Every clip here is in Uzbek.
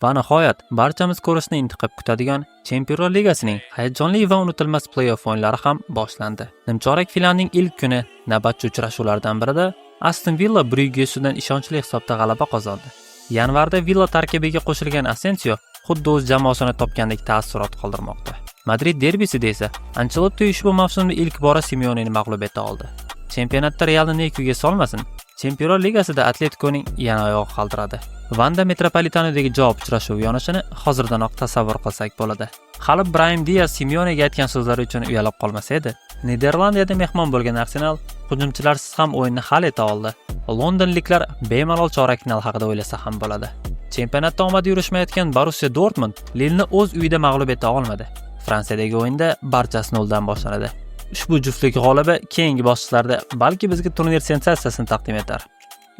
Va nihoyat, barchamiz ko'rishni intiqib kutadigan Chempionlar Ligasining hayajonli va unutilmas play-off o'yinlari ham boshlandi. Nimchorak finalning ilk kuni navbatchi uchrashuvlardan birida Aston Villa Brugge ustidan ishonchli hisobda g'alaba qozondi. Yanvarda Villa tarkibiga qo'shilgan Asensio xuddi o'z jamoasini topgandek taassurot qoldirmoqda. Madrid derbisida esa Ancelotti ushbu mavsumda ilk bora Simeoneni mag'lub eta oldi. Chempionatda Realni ne kuyga solmasin, Chempionlar Ligasida Atletikoning yana oyog'i qaltiradi. Vanda Metropolitanodagi javob uchrashuvi yonishini hozirdanoq tasavvur qilsak bo'ladi. Hali Brahim Diaz Simeonega aytgan so'zlari uchun uyalib qolmasa edi. Niderlandiyada mehmon bo'lgan Arsenal hujumchilarsiz ham o'yinni hal eta oldi. Londonliklar bemalol chorak final haqida o'ylasa ham bo'ladi. Chempionatda omadi yurishmayotgan Borussiya Dortmund Lillni o'z uyida mag'lub eta olmadi. Fransiyadagi o'yinda barchasi noldan boshlanadi. Ushbu juftlik g'olibi keyingi bosqichlarda balki bizga turnir sensatsiyasini taqdim etar.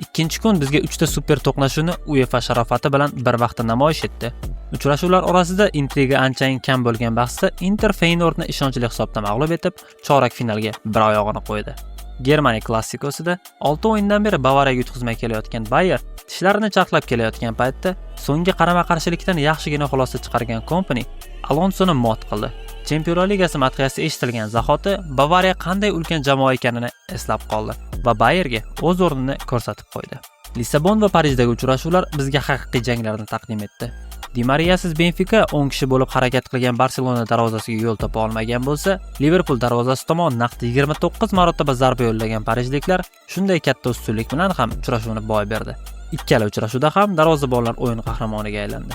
Ikkinchi kun bizga 3 ta super to'qnashuvni UEFA sharofati bilan bir vaqtda namoyish etdi. Uchrashuvlar orasida intriga anchayin kam bo'lgan bahsda Inter Feyenoordni ishonchli hisobda mag'lub etib, chorak finalga bir oyog'ini qo'ydi. Germaniya klassikosida 6 o'yindan beri Bavariyaga yutqizmay kelayotgan Bayer tishlarini charxlab kelayotgan paytda so'nggi qarama-qarshilikdan yaxshigina xulosa chiqargan Kompany Alonsoni mot qildi. Chempionlar Ligasi madhiyasi eshitilgan zahoti Bavariya qanday ulkan jamoa ekanini eslab qoldi va Bayerga o'z o'rnini ko'rsatib qo'ydi. Lissabon va Parijdagi uchrashuvlar bizga haqiqiy janglarni taqdim etdi. Di Mariyasiz Benfika 10 kishi bo'lib harakat qilgan Barselona darvozasiga yo'l topa olmagan bo'lsa, Liverpul darvozasi tomon naqd 29 marotaba zarba yo'llagan parijliklar shunday katta ustunlik bilan ham uchrashuvni boy berdi. Ikkala uchrashuvda ham darvozabonlar o'yin qahramoniga aylandi.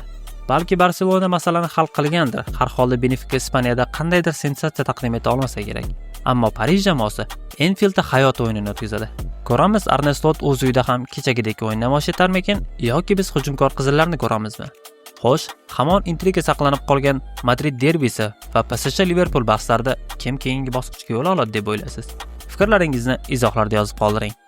Balki Barselona masalani hal qilgandir. Har holda Benfika Ispaniyada qandaydir sensatsiya taqdim eta olmasa kerak. Ammo Parij jamoasi Enfieldda hayot o'yinini o'tkazadi. Ko'ramiz, Arne Slot o'z uyida ham kechagidek o'yin namoyish etarmikin yoki biz hujumkor qizillarni ko'ramizmi? Xo'sh, hamon intriga saqlanib qolgan Madrid derbisi va PSG Liverpul bahslarida kim keyingi bosqichga yo'l oladi deb o'ylaysiz? Fikrlaringizni izohlarda yozib qoldiring.